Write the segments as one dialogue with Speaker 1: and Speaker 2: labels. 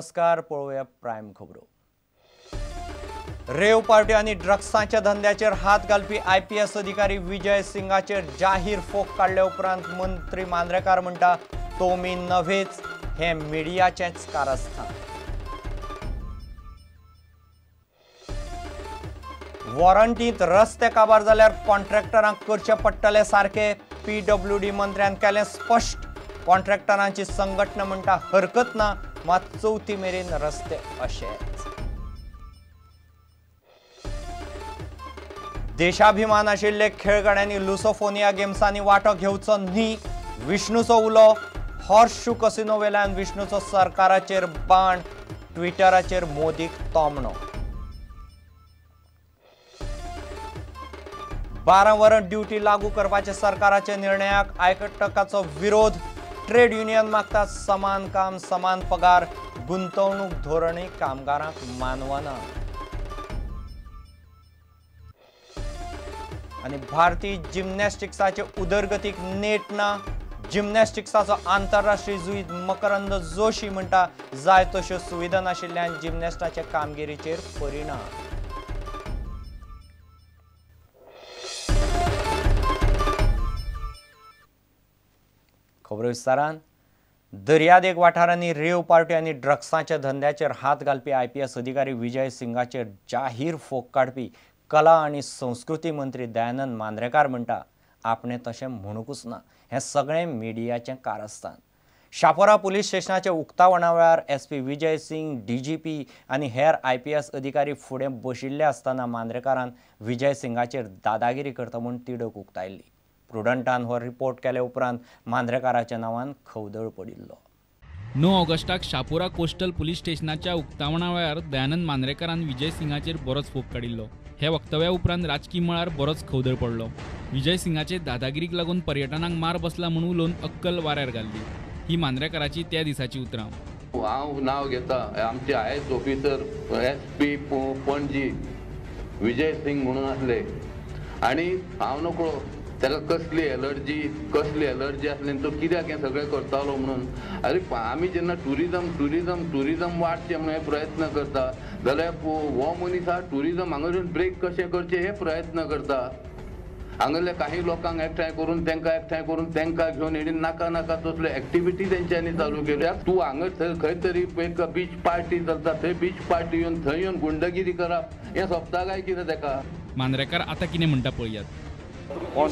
Speaker 1: नमस्कार। पळोवया प्रायम खबरो। रेव पार्टी आनी ड्रग्सांच्या धंद्याचेर हात घालपी IPS अधिकारी विजय सिंगाचेर जाहीर फोक काडल्या उपरांत मंत्री मांद्रेकार म्हणटा तो मी नव्हेच, हे मिडियाचेंच कारस्थान। वॉरंटीत रस्ते काबार जाल्यार कॉन्ट्रॅक्टरांक करचे पडटले सारके PWD मंत्र्यान केलें स्पश्ट। कॉन्ट्रॅक्टरांची संघटना म्हणटा हरकत ना, मात चवथी मेरेन रस्ते अशेच। देशाभिमान आशिल्ले खेळगड्यांनी लुसोफोनिया गेम्सांनी वांटो घेवचो न्ही, विष्णूचो उलो। हॉर्स शू कसिनो वेल्यान विष्णूचो सरकाराचेर बाण, ट्विटराचेर मोदीक तोमणो। 12 वरां ड्युटी लागू करपाचे सरकाराच्या निर्णयाक आयकटकाचो विरोध। ट्रेड युनियन मागता समान काम समान पगार, गुंतवणूक धोरणय कामगारांक मानवना। आनी भारतीय जिम्नॅस्टिक्साचे उदरगतीक नेट ना, जिम्नॅस्टिक्साचो आंतरराष्ट्रीय जुईद मकरंद जोशी म्हणटा जाय तश्यो सुविधा नाशिल्ल्यान जिम्नॅस्टाच्या कामगिरीचेर परिणाम। खबरो विस्तारान। दर्यादेग वाठारांनी रेव पार्टी आनी ड्रग्सांच्या धंद्याचेर हात घालपी IPS अधिकारी विजय सिंगाचेर जाहीर फोक काडपी कला आनी संस्कृती मंत्री दयानंद मांद्रेकार म्हणटा आपणे तशें म्हणूंकूच ना, हें सगळें मिडियाचें कारस्थान। शापोरा पुलीस स्टेशनाच्या उक्तावणा वेळार SP Vijay Singh, DGP आनी हेर IPS अधिकारी फुडें बशिल्ले आसतना मांद्रेकारान विजय सिंगाचेर दादागिरी करता म्हूण तिडक उक्तायल्ली। प्रुडंटान हो रिपोर्ट केले उपरांत मांद्रेकाराच्या नांवान खवदळ पडिल्लो।
Speaker 2: 9 ऑगस्टाक शापोरा कोस्टल पुलीस स्टेशनाच्या उक्तावणा वेळार दयानंद मांद्रेकारान विजय सिंगाचेर बरोच फोग काडिल्लो। हे वक्तव्या उपरांत राजकी मळार बरोच खवदळ पडलो। विजय सिंगाचे दादागिरीक लागून पर्यटनाक मार बसला म्हूण उलोवन अक्कल वाऱ्यार घाल्ली। ही मांद्रेकाराची त्या दिसाची उतरां।
Speaker 3: हांव नांव घेता आमचे IAS officer SP Panaji Vijay Singh म्हणून आसले आनी हांव नकळो ताका कसली एलर्जी आसली आनी तो कित्याक हें सगळें करतालो म्हणून। अरे आमी जेन्ना टुरिजम टुरिजम टुरिजम वाडचें म्हणून हे प्रयत्न करता जाल्यार हो मनीस हा टुरिजम हांगासून ब्रेक कशें करचें हे प्रयत्न करता। हांगासरल्या काही लोकांक एकठांय करून तांकां घेवन हेणी नाका नाका तसल्यो एक्टिविटी तेंच्यांनी चालू केल्या। तूं हांगा खंय तरी एक बीच पार्टी चलता, थंय बीच पार्टी येवन थंय येवन गुंडगिरी करप हें सोंपता काय कितें ताका?
Speaker 2: मांद्रेकार आतां कितें म्हणटा पळयात।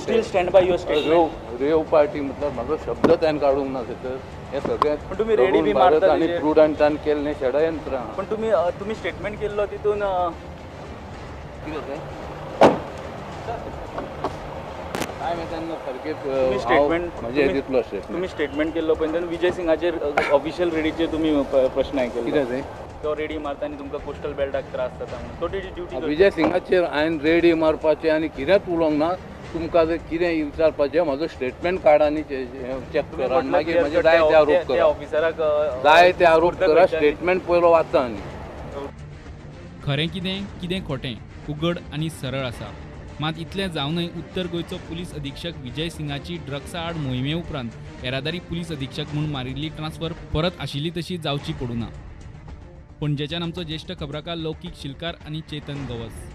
Speaker 4: Still stand by your statement.
Speaker 3: Rave party मतलब म्हाजो शब्द त्यान काडूंक ना थंयसर। हें सगळें
Speaker 4: पण तुमी रेडी बी मारता
Speaker 3: आनी प्रुडंटान केल्लें षडयंत्र।
Speaker 4: पण तुमी तुमी स्टेटमेंट केल्लो तितून
Speaker 3: कितें तें काय तेन्ना सारकें
Speaker 4: स्टेटमेंट
Speaker 3: म्हजें दितलो स्टेटमेंट।
Speaker 4: तुमी स्टेटमेंट केल्लो पळय तेन्ना विजय सिंगाचेर ऑफिशियल रेडीचेर तुमी प्रश्न केलो
Speaker 3: कितें तें?
Speaker 4: तो रेडी मारता आनी तुमकां कोस्टल बेल्टाक त्रास जाता म्हणून तो ड्युटी
Speaker 3: विजय सिंगाचेर हांवें रेडी मारपाचें आनी कितेंच उलोवंक ना। तुमकां जर कितें विचारपाचें म्हजो स्टेटमेंट काड आनी चॅक करा, मागीर म्हजे जाय ते आरोप करा,
Speaker 4: ऑफिसराक
Speaker 3: जाय ते आरोप करा, स्टेटमेंट पयलो वाचा। आनी
Speaker 2: खरें कितें कितें खोटें उगड आनी सरळ आसा। मात इतलें जावनय उत्तर गोंयचो पुलीस अधीक्षक विजय सिंगाची ड्रग्सा आड मोहिमे उपरांत येरादारी पुलीस अधीक्षक म्हूण मारिल्ली ट्रान्सफर परत आशिल्ली तशी जावची पडूं ना। पणजेच्यान आमचो ज्येश्ठ खबराकार लौकीक शिलकार आनी चेतन गवस।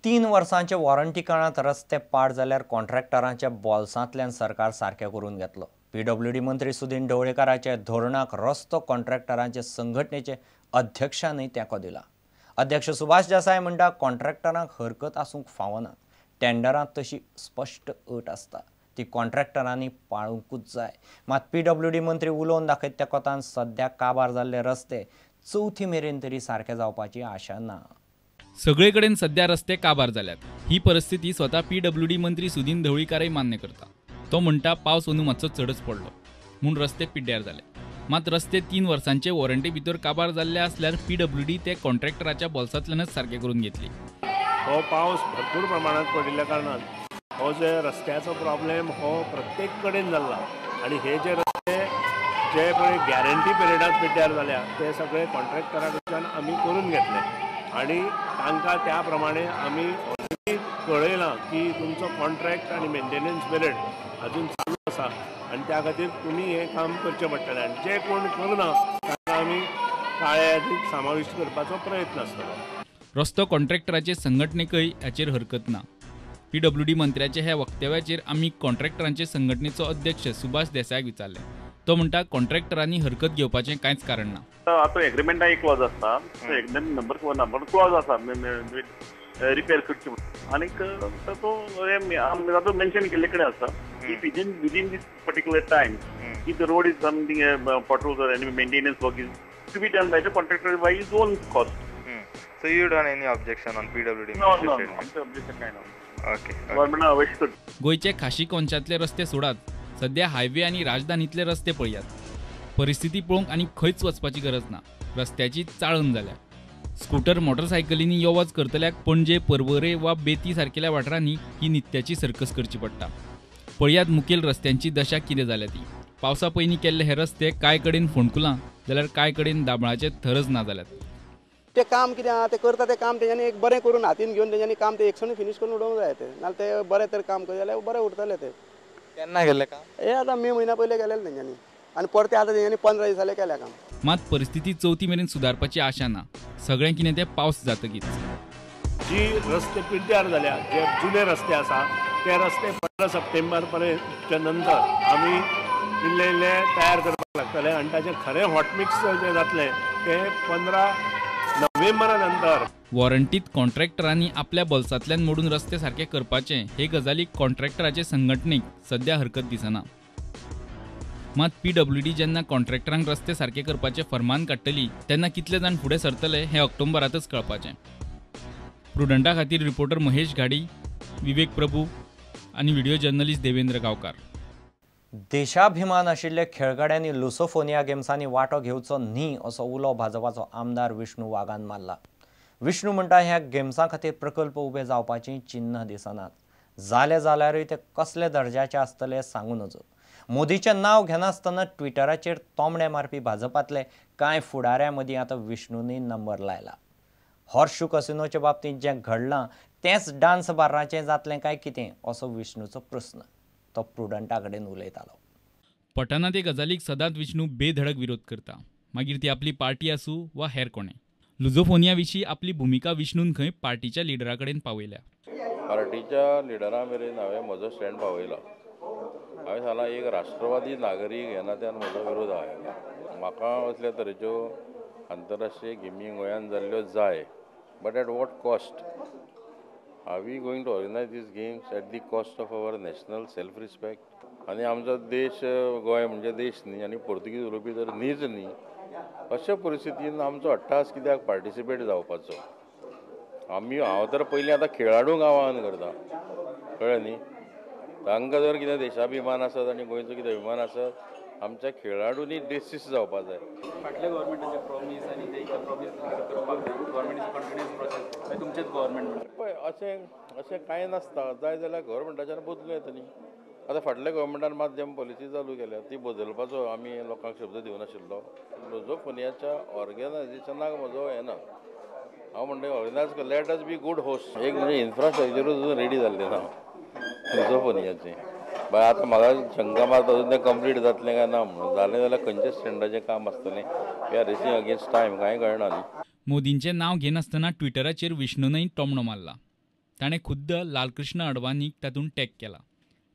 Speaker 1: 3 वर्सांचे वॉरंटी काळांत रस्ते पाड जाल्यार कॉन्ट्रॅक्टरांच्या बोल्सांतल्यान सरकार सारकें करून घेतलो। PWD मंत्री सुदीन ढवळीकाराच्या धोरणाक रस्तो कॉन्ट्रॅक्टरांचे संघटनेचे अध्यक्षानय तेंको दिला। अध्यक्ष सुभाष देसाय म्हणटा कॉन्ट्रॅक्टरांक हरकत आसूंक फावना, टेंडरांत तशी स्पश्ट अट आसता ती कॉन्ट्रॅक्टरांनी पाळूंकूच जाय। मात PWD मंत्री उलोवन दाखयत त्या कोतान सद्या काबार जाल्ले रस्ते चवथी मेरेन तरी सारके जावपाची आशा ना।
Speaker 2: सगळे कडेन सध्या रस्ते काबार जाल्यात। ही परिस्थिती स्वता PWD मंत्री सुदीन ढवळीकारय मान्य करता। तो म्हणटा पावस अंदू मातसो चडच पडलो म्हूण रस्ते पिड्ड्यार जाले। मात रस्ते 3 वर्सांचे वॉरंटी भितर काबार जाल्ले आसल्यार PWD ते कॉन्ट्रॅक्टराच्या बोल्सांतल्यानच सारके करून घेतली।
Speaker 5: हो पावस भरपूर प्रमाणात पडिल्ल्या कारणान हो जे रस्त्याचो प्रॉब्लेम हो प्रत्येक कडेन जाल्ला आनी हे जे रस्ते जे पळय गॅरंटी पिरियडात पिड्ड्यार जाल्या ते सगळे कॉन्ट्रॅक्टरा कडच्यान आमी करून घेतले आनी तांकां त्या प्रमाणे आमी ऑलरेडी कळयलां की तुमचो कॉन्ट्रॅक्ट आनी मेंटेनन्स पिरियड अजून चालू आसा। आसा आनी त्या खातीर तुमी हें काम करचें पडटलें आनी जे कोण करना ताका आमी काळ्या यादीत समाविश्ट करपाचो प्रयत्न आसतलो.
Speaker 2: रस्तो कॉन्ट्रॅक्टराचे संघटनेकय हाचेर हरकत ना. पीडब्ल्यूडी मंत्र्याच्या ह्या वक्तव्याचेर आमी कॉन्ट्रॅक्टरांचे संघटनेचो अध्यक्ष सुभाष देसायाक विचारलें. तो म्हणटा कॉन्ट्रॅक्टरांनी हरकत घेवपाचें कांयच कारण ना.
Speaker 6: आतां एग्रीमेंटा एक क्लॉज आसता, एग्रीमेंट नंबर वन क्लॉज आसा रिपेर करची आनीक तो तातूंत मेन्शन केल्ले कडेन आसा if within this particular time if the road is something potholes or any maintenance work is to be done by the contractor by his own cost.
Speaker 7: So you don't any objection on PWD?
Speaker 6: No no no objection कांय ना.
Speaker 7: Okay.
Speaker 6: गव्हर्नमेंटान अवश्य.
Speaker 2: गोंयचे खाशी कोनशांतले रस्ते सोडात, सध्या highway आनी राजधानीतले रस्ते पळयात. परिस्थिती पळोवंक आनी खंयच वचपाची गरज ना. रस्त्याची चाळण जाल्या. स्कूटर मोटरसायकलींनी यो वच करतल्याक पणजे, पर्वरे वा बेती सारकेल्या वाठारांनी ही नित्याची सर्कस करची पडटा. पळयात मुखेल रस्त्यांची दशा कितें जाल्या ती. पावसा पयलीं केल्ले हे रस्ते कांय कडेन फोंडकुलां जाल्यार कांय कडेन दाबळाचे थरच ना जाल्यात.
Speaker 8: ते काम कितें आहा तें करता, तें काम तेंच्यांनी एक बरें करून हातीन घेवन तेंच्यांनी काम तें एकसणी फिनीश करून उडोवंक जाय तें, नाल्यार ते बरें तर काम करता जाल्यार बरें उरतलें तें.
Speaker 7: केन्ना केल्लें काम?
Speaker 8: हें आतां मे म्हयन्या पयलें केलें तेंच्यांनी आनी परतें आतां तेंच्यांनी 15 दिसांनी केलें काम.
Speaker 2: मात परिस्थिती चवथी मेरेन सुदारपाची आशा ना. सगळें कितें तें पावस जातकीच.
Speaker 5: जी रस्ते पिड्ड्यार जाल्या, जे जुने रस्ते आसा ते रस्ते 15 सप्टेंबर पर्यंतच्या नंतर आमी इल्ले इल्ले तयार करपाक लागतले आनी ताचें खरें हॉटमिक्स जें जातलें तें 15 नोव्हेंबरा नंतर.
Speaker 2: वॉरंटीत कॉन्ट्रॅक्टरांनी आपल्या बोल्सांतल्यान मोडून रस्ते सारके करपाचे हे गजालीक कॉन्ट्रॅक्टराचे संघटनेक सध्या हरकत दिसना. मात पीडब्ल्यूडी जेन्ना कॉन्ट्रॅक्टरांक रस्ते सारके करपाचे फरमान काडटली तेन्ना कितले जाण फुडें सरतले हें ऑक्टोबरांतच कळपाचें. प्रुडंटा खातीर रिपोर्टर महेश घाडी, विवेक प्रभू आनी व्हिडिओ जर्नलिस्ट देवेंद्र गांवकार.
Speaker 1: देशाभिमान आशिल्ले खेळगड्यांनी लुसोफोनिया गेम्सांनी वांटो घेवचो न्ही असो उलो भाजपाचो आमदार विष्णू वाघान मारला. विष्णू म्हणटा ह्या गेम्सां खातीर प्रकल्प उबे जावपाचीं चिन्ह दिसनात. जाले जाल्यारूय ते कसले दर्जाचे आसतले सांगू नजो. मोदीचें नांव घेनासतना ट्विटराचेर तोमणे मारपी भाजपांतले कांय फुडाऱ्यां मदीं आतां विष्णूनी नंबर लायला. हॉर्स शू कसिनोचे बाबतींत जें घडलां तेंच डान्स बार्राचें जातलें काय कितें असो विष्णूचो प्रस्न. तो प्रुडंटा कडेन उलयतालो.
Speaker 2: पटना ते गजालीक सदांच विष्णू बेधडक विरोध करता, मागीर ती आपली पार्टी आसूं वा हेर कोणें. लुझोफोनिया विशीं आपली भुमिका विष्णून खंय पार्टीच्या लिडरा कडेन पावयल्या.
Speaker 3: पार्टीच्या लिडरा मेरेन हांवें म्हजो स्टँड पावयला. हांवें सांगलां एक राष्ट्रवादी नागरीक ह्या नात्यान म्हजो विरोध आहा. म्हाका असल्या तरेच्यो आंतरराष्ट्रीय गेमी गोंयांत जाल्ल्यो जाय, but at what cost? Are we going to organize these games at the cost of our national self respect? आनी आमचो देश गोंय म्हणजे देश न्ही आनी पोर्तुगीज उलोवपी तर न्हीच न्ही, अशा परिस्थितीन आमचो अट्टाहास कित्याक पार्टिसिपेट जावपाचो? आमी हांव तर पयलीं आतां खेळाडूंक आवाहन करता, कळ्ळें न्ही? तांकां जर कितें देशाभिमान आसत आनी गोंयचो कितें अभिमान आसत, आमच्या खेळाडूंनी डेसिस जावपा जाय.
Speaker 4: फाटल्या गव्हर्मेंटाचे प्रॉमीस आनी ते प्रॉमीस करपाक जाय. गव्हर्मेंट is continuous process, तुमचेच गव्हर्मेंट.
Speaker 3: पळय अशें अशें कांय नासता. जाय जाल्यार गव्हर्मेंटाच्यान बदलूं येता न्ही. आतां फाटल्या गव्हर्मेंटान माध्यम पॉलिसी चालू केल्या, ती बदलपाचो आमी लोकांक शब्द दिवनाशिल्लो. लुझोफोनियाच्या ऑर्गनायझेशनाक म्हजो हें ना. हांव म्हणटा organise let us be good host. एक म्हणजे इन्फ्रास्ट्रक्चरूच अजून रेडी जाल्लें ना लुझोफोनियाचें. बाय आतां म्हाका शंका मारता अजून तें कंप्लीट जातलें काय ना म्हणून. जालें जाल्यार खंयच्या स्टँडाचें काम आसतलें? We are racing against time, कांय कळना न्ही.
Speaker 2: मोदींचें नांव घेनासतना ट्विटराचेर विष्णूनय टोमणो मारला. ताणें खुद्द लालकृष्ण अडवाणीक तातूंत टॅग केला.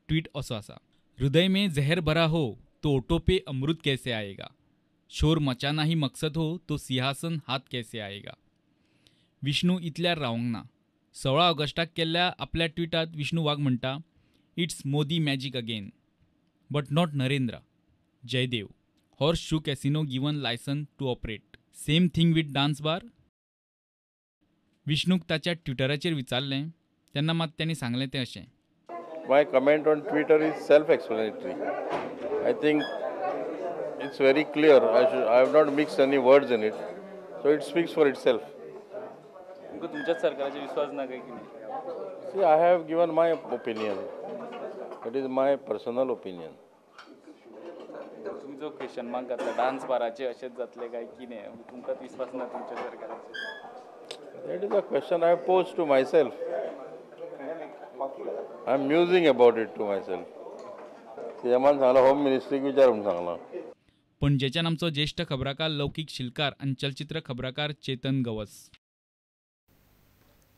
Speaker 2: ट्वीट असो आसा, हृदय में जहर भरा हो तो ओटो पे अमृत कैसे आएगा, शोर मचाना ही मकसद हो तो सिंहासन हात कैसे आएगा. विष्णू इतल्यार रावंक ना. 16 ऑगस्टाक केल्ल्या आपल्या ट्विटांत विष्णू वाघ म्हणटा, it's Modi magic again but not Narendra. Jaydev horse shoe casino given licence to operate, same thing with dance bar. विष्णूक ताच्या ट्विटराचेर विचारलें तेन्ना मात तांणी सांगलें तें अशें,
Speaker 3: My comment on Twitter is self-explanatory. I think it's very clear. I have not mixed any words in it, so it speaks for itself.
Speaker 4: तुमकां तुमच्याच सरकाराचेर विश्वास ना काय कितें?
Speaker 3: See, I have given my opinion. It is my personal opinion.
Speaker 4: तुमी जो question mark घातला dance बाराचे अशेंच जातलें काय कितें, तुमकांच विश्वास ना तुमच्या सरकाराचेर?
Speaker 3: That is a question I pose to myself. I am musing about it to myself.
Speaker 9: सीएमान सांगलां होम मिनिस्ट्रीक विचार म्हणून सांगलां.
Speaker 2: पणजेच्यान आमचो ज्येश्ठ खबराकार लौकीक शिलकार आनी चलचित्र खबराकार चेतन गवस.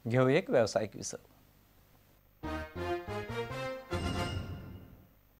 Speaker 1: घेवया एक वेवसायीक विसव.